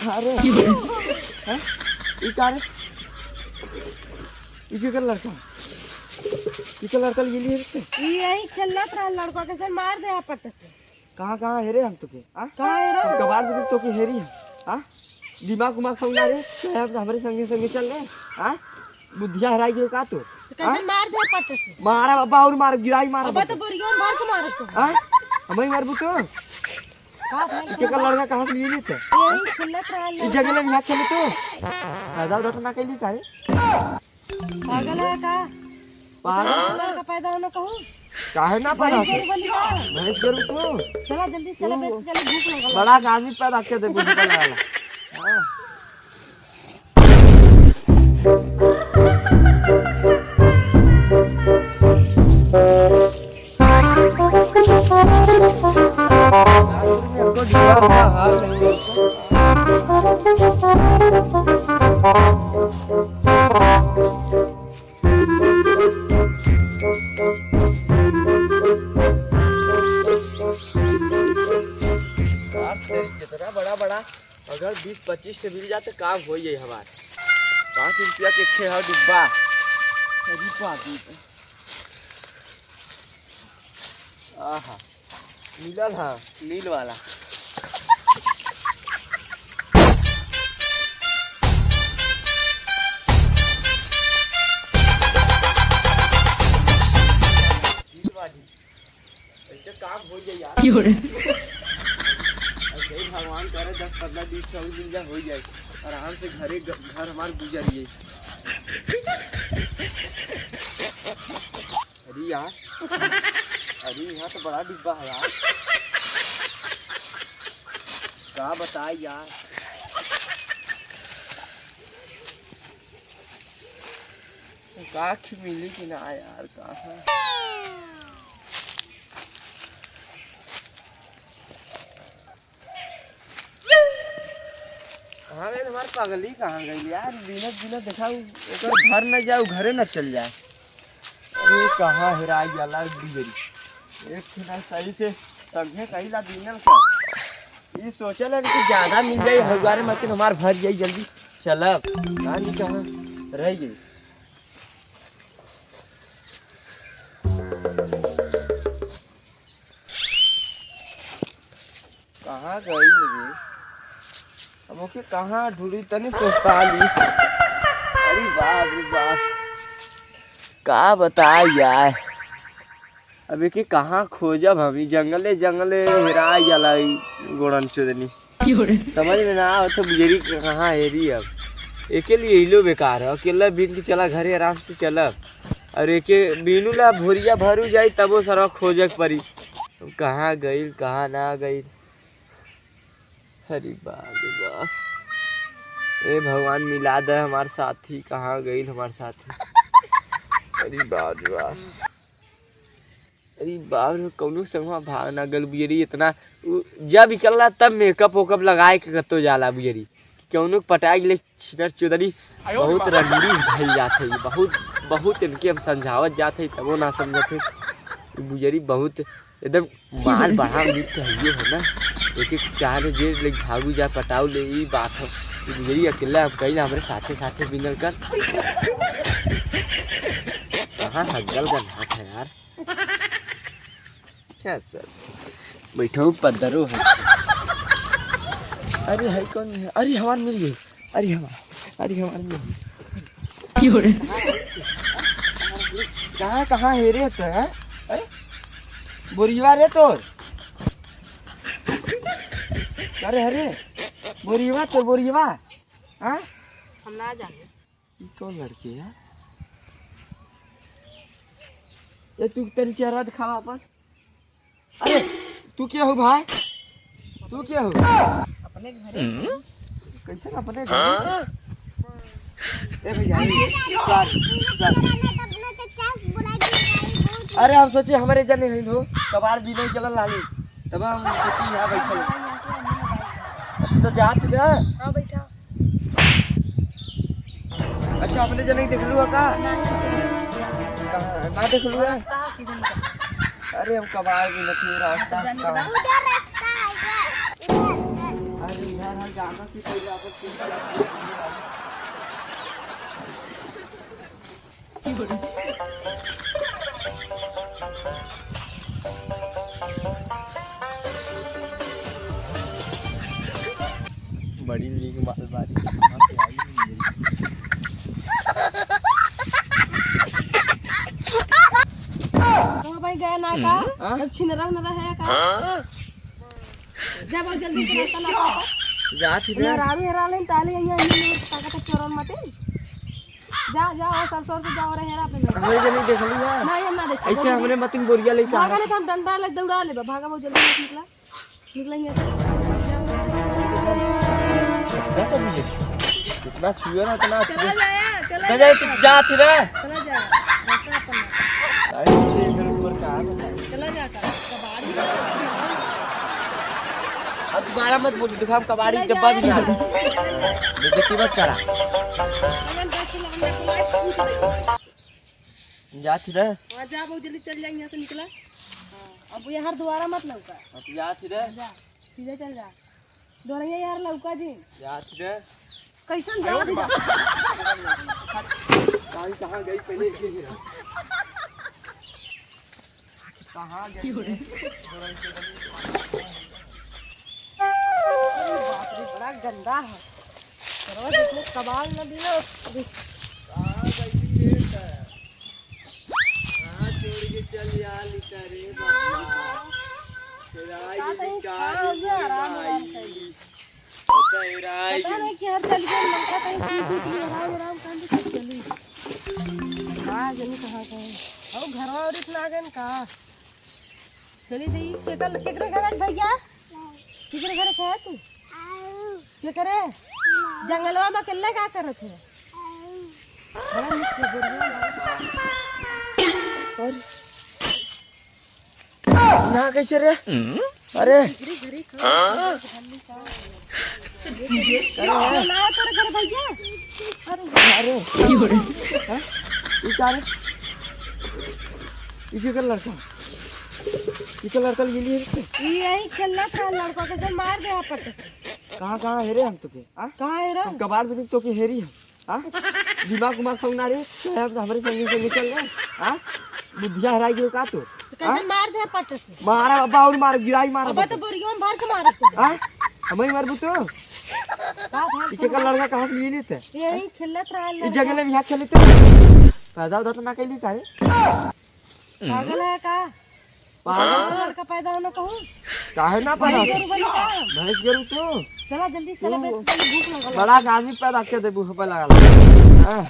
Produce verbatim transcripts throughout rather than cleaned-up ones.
अरे, हैं? ई का रे? ई केकर लड़का? ई के लड़का लिए लिए रे? ई यही खेलत रहा लड़का के, से मार दे पट से। कहाँ, कहाँ हेरे हम तोके, हाँ? कहाँ हेरे? हम कबाड़ देबे तोके हेरी हम, हाँ? दिमाग उमाग खाऊ ना रे, चाहे तो हमरे संगे संगे चल रे, हाँ? बुद्धिया हराई गयो का तू? तो कैसे हाँ? मार दे पट से? मारा बाबा और मार, गिराई मारा अब तो बाबा। बोरियो में भर के मारत हो। हाँ? हमें मारबू तो? का भाई? केकर लड़का कहाँ से लिए लेते? यही खेलत रहा ई लड़का। जगह में यहाँ खेले तो? फायदा उदा तो ना कैली का रे? पागल है का? पागल? इतना लड़का पैदा होना कहूँ? काहे ना पैदा भाई होते? के बन गया। भैंस के रूप में? चला जल्दी से, चला, तू बेच के चला, भूख लगल है। बड़ा आदमी पैदा कर दे, भूख लगल है। हाँ। यार, तेरी कितना बड़ा बड़ा, अगर बीस पच्चीस से मिल जाते, काम हो जाए हमार। पाँच रुपया के छे हौ डिब्बा। अरे बाप रे। आहा, मिलल हा, नील वाला। ऐसे काम हो जाए यार। क्यों रे? ऐसे ही भगवान करे दस पन्द्रह बीस सौ मिल जाए, हो जाए। आराम से घरे ग-, घर हमार गुजर जाए। अरे यार, अरे यहाँ तो बड़ा डिब्बा है यार। का बताई यार। का खी मिली कि ना यार, का है? कहाँ गइल हमार पगली, कहाँ गइल यार? बिना, बिना देखा उ-, ओकर घर न जाए, घरे न चल जाए। अरे, कहाँ हेराई जाला बिजरी? एक ठे ना सही से संगे कहिला बीनल का। ई सोचल हन कि ज्यादा मिल जाई, हजारे में, लेकिन हमार भर जाई जल्दी। चलब, ना नी कहाँ रह गई। कहाँ गई रे? अब ओके कहाँ ढूंढी, तनी सोचता ली। अरे बाप रे बाप, का बताई यार, अब एके कहाँ खोजब हम? ई जंगले जंगले हेराई जाला ई गोड़न चोदनी। समझ में ना आवत है बुजरी के कहाँ हेरी अब। एके लिए इलो बेकार है, अकेला बीन के चला घरे आराम से चलब। और एके बीनू ला भोरिया भरू जाई तबो सरवा खोजे के परी। कहाँ गइल, कहाँ ना गइल। अरे बाप रे बाप। ए भगवान मिला दे हमार साथी, कहाँ गइल हमार साथी। अरे बाप रे बाप। अरे बाप रे, कौनो संगवा भाग ना गल बुजरी इतना। उ, जब निकलला तब मेकअप वेकअप लगाए के कतो जाला बुजरी। कौनो पटाई ले छिनर चोदरी। बहुत रंडी भइल जात है, बहुत, बहुत इनके हम समझावत जात है, तबो ना समझत है। उ बुजरी बहुत एकदम माल बड़ा मीठ कहियो है ना। एक एक चार जे ले भागू जा पटाऊ ले, ई बात है। उ बुजरी अकेला हम कहीं ना, हमरे साथे साथे बिनल कर। कहाँ हगल गन्हात है यार। क्या सर? बैठो पद्दरो है। अरे है कौन है? अरे हमार मिल गई। अरे हमार, अरे हमार मिल गई। क्यों रे? कहाँ, कहाँ है रे तो, हैं? अरे? बोरियवा रे तोर। अरे, अरे। बोरियवा तो, बोरियवा। हाँ? हम ना जाने। ई कौन लड़की है? ए, तू तनी चेहरा दिखावा अपन। अरे, तू क्या हो भाई? तू क्या हो? अपने घरे। कैसे ना अपने घर? ए भैया, ए, sorry, sorry। अरे, हम सोचे हमरे जने ही हो, कबाड़ भी नहीं चलल लाली, तब हम सोची यहाँ बैठल। अब तो जात बा। हाँ, बैठा। अच्छा, अपने जने के देखलू है का? नहीं। कहाँ? ना देखलू है? रास्ता है, सीधे निकल। अरे, हम कबाड़ भी नहीं रास्ता। जाने का। उधर रास्ता है, उधर। अरे, इधर हम बड़ी नीक माल बारी। तो भाई गए ना का? हम्म। हाँ? अब छिनरा उनरा है का? हाँ? जा बहुत जल्दी से नाश्ता ना कर। जात ही ना रे। रारू हेरा लेन ताले यहाँ, यहाँ ताकत चोरन मते। जा, जा, वो सरसों से जा, और हेरा पे जा। हमें जब नहीं देखली है। नहीं, हम ना देखली। ऐसे हमरे मतिन बोरिया ले भागा चाहत। नहीं तो हम डंडा लग दौड़ा लेबा। भागा बहुत जल्दी से निकला। निकलेंगे। जा तो मुझे। जितना छुए ना उतना चला छुए। जाया, चला जा, जा, जाया। चुप जा, थी रे। चला जा। रास्ता अपन। अरे, उसे इधर ऊपर का आ रहा है। चला जा कर। कबाड़ी। अब दोबारा मत बोल, देखो, हम कबाड़ी चला डब्बा भी जा। ना। बेइज्जती मत करा। अगर दस किलो हम रख ले, पूछ ले। जात ही रह। हाँ, जा, बहुत जल्दी चल जाएंगे, यहाँ से निकला। हाँ, अब यहाँ दोबारा मत लौका। अब जात ही रह। जा, सीधे चल जा। दोनों यार लौका जी। जात ही रह। कैसन जात ही रह? कहाँ, कहाँ गई पहले ये ही रहा। कहाँ गई? अरे बाप रे, बड़ा गंदा है। करवा देखो, कबाड़ न दियो। कहाँ गई रे? कहाँ छोड़ के चल यार, इधर रे बाबा। तेरा पता ये नहीं कहाँ कहाँ गया, रे आराम, आराम भाई? से। तेरा पता ये नहीं कि हर चल गया, लड़का कहीं कूद उद गया, आराम, आराम, कहाँ से चली? कहाँ जाने, कहाँ गए? और घरवा और इतना आ गए ना का? चली दी, केकर, केकरे घर है भैया? केकरे घर है तू? केकरे? जंगलवा में अकेले का करत है? बड़ा मुश्किल बोल रही है। और ना कैसे रे? अरे। घरी, घरी खा। हाँ? ना तोरे घर भैया। अरे। अरे। हाँ? ई का रे? ई के कर लड़का? ई के लड़का ले लिए रे? ई यही खेलत रहा लड़का के, जब मार दे यहाँ पट से। कहाँ, कहाँ हेरे हम तोके? हाँ? कहाँ हेरे? हम कबाड़ में तोके हेरी हम। हाँ? दिमाग उमाग सब ना रे, तो हमरे संगे संगे चल रहे, हाँ? बुद्धिया हराई गयो का तोर? तो कैसे हाँ? मार दे पट से? मारा अब्बा और मार, गिराई मार अब्बा अब्बा तो तू। बोरियो में भर के मारत है। हाँ? हमें मारबू तो? का भाई? ई के का लड़का कहाँ से लिए लेते? यही खेलत रहा ई लड़का। जंगल में यहाँ खेले तो? पैदा उदा तो ना कैली का रे? पागल है का? पागल। लड़का पैदा होना कहूँ? काहे ना पैदा भैंस होता? गरू बनी का? भैंस गरू तो। चला जल्दी से चला, तू बेच, चली भूख लगल है। बड़ा आदमी पैदा कर दे, बूढ़ा लगा। हाँ।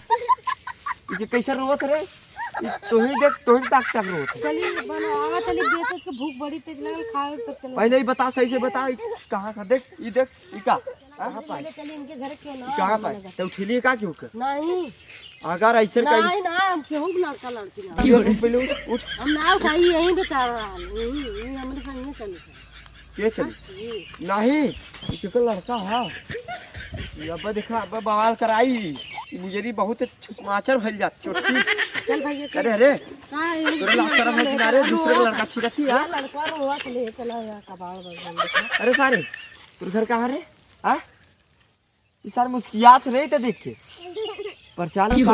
ई के कैसे रोवत रे? ई तोही देख, तोही ताक ताक रोवत है। चली बना, आवा चली बेच के भूख बड़ी तेज लगल, खाए तब चला। पहले ई बता, सही से बता, ई कहाँ का? देख, ई देख, ई का? कहाँ पाई? ले चली इनके घर, क्यों ना ई कहाँ पाई? मने घर। तो उठेलिए का क्यों कर? नहीं। अगर ऐसे कहीं नहीं, ना, हम केहू के लड़का लड़की ना। क्यों रे? पहले उठ, उठ। हम ना उठाई, यहीं बेचारा रहा, यहीं, यहीं हमरे संगे चली। के चली? हाँ, जी। नहीं, ई केकर लड़का है? ये अब देखा, अब बवाल कराई। ई मुजरी बहुत छुछमाचर भइल जात, चोटी। चल भैया, चल। अरे, अरे। का है? तोरे लाग तरफ है किनारे, दूसरे के लड़का छिरत ही है। ये लड़का रोवा के ले चला यार, कबाड़ बगल में। अरे सारे, तोर घर कहाँ रे? हाँ? ई सार मुस्कियात रहे त देख के। पर चालू का?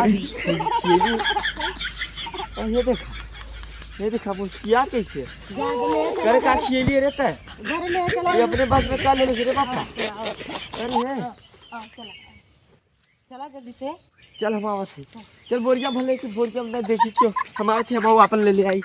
और ये देखा, ये देखा मुस्किया कैसे? करे का खियली रे तै? घर ले चला। ये अपने बस में का ले ले रे बापा? अरे है। हाँ, चला। चला जल्दी से। चल हम आवत है। चल बोरिया भले कि बोरिया में देखी क्यों हम आवत है, हम आपन ले ले आई।